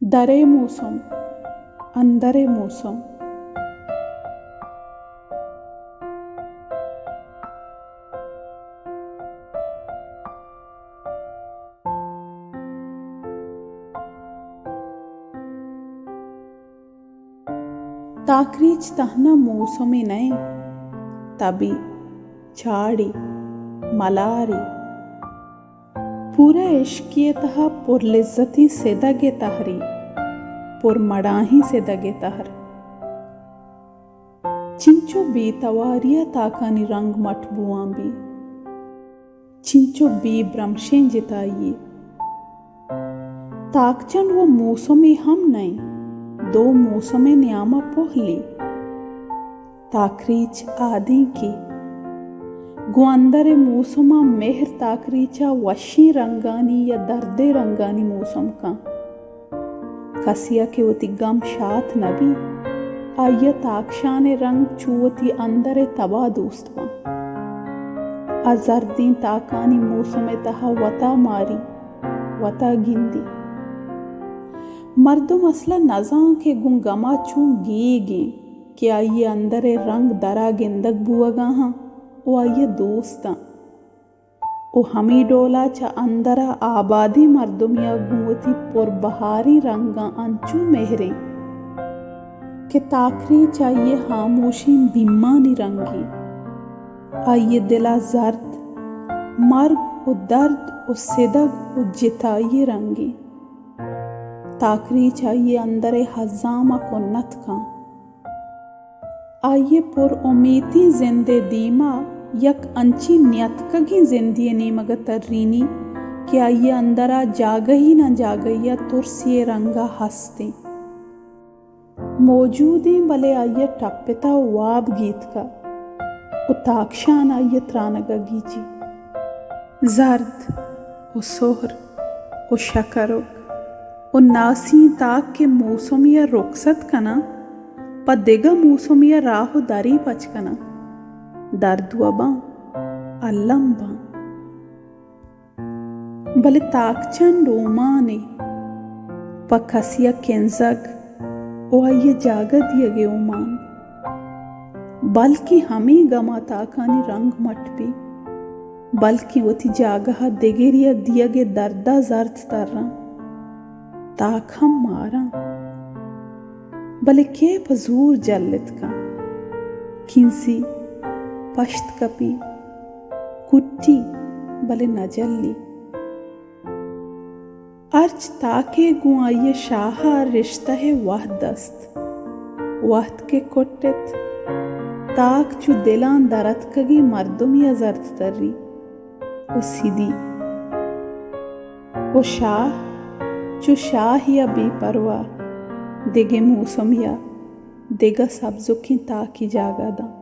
درئے موسم، اندرئے موسم۔ تاکریچ تہنا موسمے نہ انت، تبے، چاڑے، ملارے۔ پورا اشکے ءِ تہا پر لذتیں سدگ ءِ تہرے، پر مڑاہیں سدگ ءِ تہر۔ چنچو بے تواری ءَ تاکانی رنگ مٹ بوان بی، چنچو بے برمشیں جتائی یے۔ تاکچنڈ و موسمے ہم نہ انت، دو موسم ءِ نیام ءَ پہلے۔ تاکریچ آدینکے۔ گوں اندر ءِ موسم ءَ مہر تاکریچ ءَ وشیں رنگانی یا درد ءِ رنگانی موسم کن۔ کسے ءَ کہ وتی گم شات نہ بی، آئی ءَ تاکشان ءِ رنگ چو وتی اندر ءِ تب ءَ دوست بنت۔ آ زردیں تاکانی موسم ءِ تہا وتا ماری، وتا گندی۔ مردم اصل ءَ نزان کہ گوں گم ءَ چون گیگ انت کہ آئی ءِ اندر ءِ رنگ در ءَ گندگ بوگ ءَ انت و آئی ءَ دوست انت۔ و ہمے ڈول ءَ چہ اندر ءَ آبادیں مردمے ءَ گوں وتی پر بہاریں رنگاں انچو مہر انت کہ تاکریچ آئی ءِ ہاموشیں بیمانی رنگے۔ آئی ءِ دل ءَ زرد، مرگ و درد و سدگ و جتائی ءِ رنگے۔ تاکریچ آئی ءِ اندر ءِ ہزام ءَ کنت کن۔ آئی ءِ پر امیتیں زند ءِ دیم ءَ یک انچیں نیاتکگیں زندے ءِ نیمگ ءَ ترینی کہ آئی ءِ اندر ءَ جاگہے ناں جاگہے ءَ ترسے ءِ رنگ ءَ ہست انت۔ موجود انت، بلے آئی ءَ ٹپت ءُ واب گیتک ءُ تاکشان آئی ءِ ترانگ ءَ گیجی۔ زرد ءُ سہر ءُ شکرک ءُ ناسیں تاک کہ موسمے ءَ رکست کناں، پہ دگہ موسمے ءَ راہ ءُ درے پچ کناں، درد وَ باں، الم باں۔ بلے تاکچنڈ اومانے، پہ کسے ءَ کنزگ ءُ آئی ءَ جاگہ دیگ ءِ اومان۔ بلکیں ہمے گم ءَ تاکانی رنگ مٹ بی، بلکیں وتی جاگہ ءَ دگرے ءَ دیگ ءِ درد ءَ زرد تراں۔ تاک ہم ماراں۔ بلے کئے پہ زور جلت کن؟ کنزی، پشت کپی، کٹی، بلے نہ جلی۔ ہرچ تاکے گوں آئی ءِ شاہ ءَ رشتہ ءِ وہد است۔ وہد کہ کٹت، تاک چو دلاں در اتکگیں مردمے ءَ زرد تری ءُ سدی۔ ءُ شاہ چو شاہے ءَ بے پرواہ دگہ موسمے ءَ دگہ سبزکیں تاکے جاگہ داں۔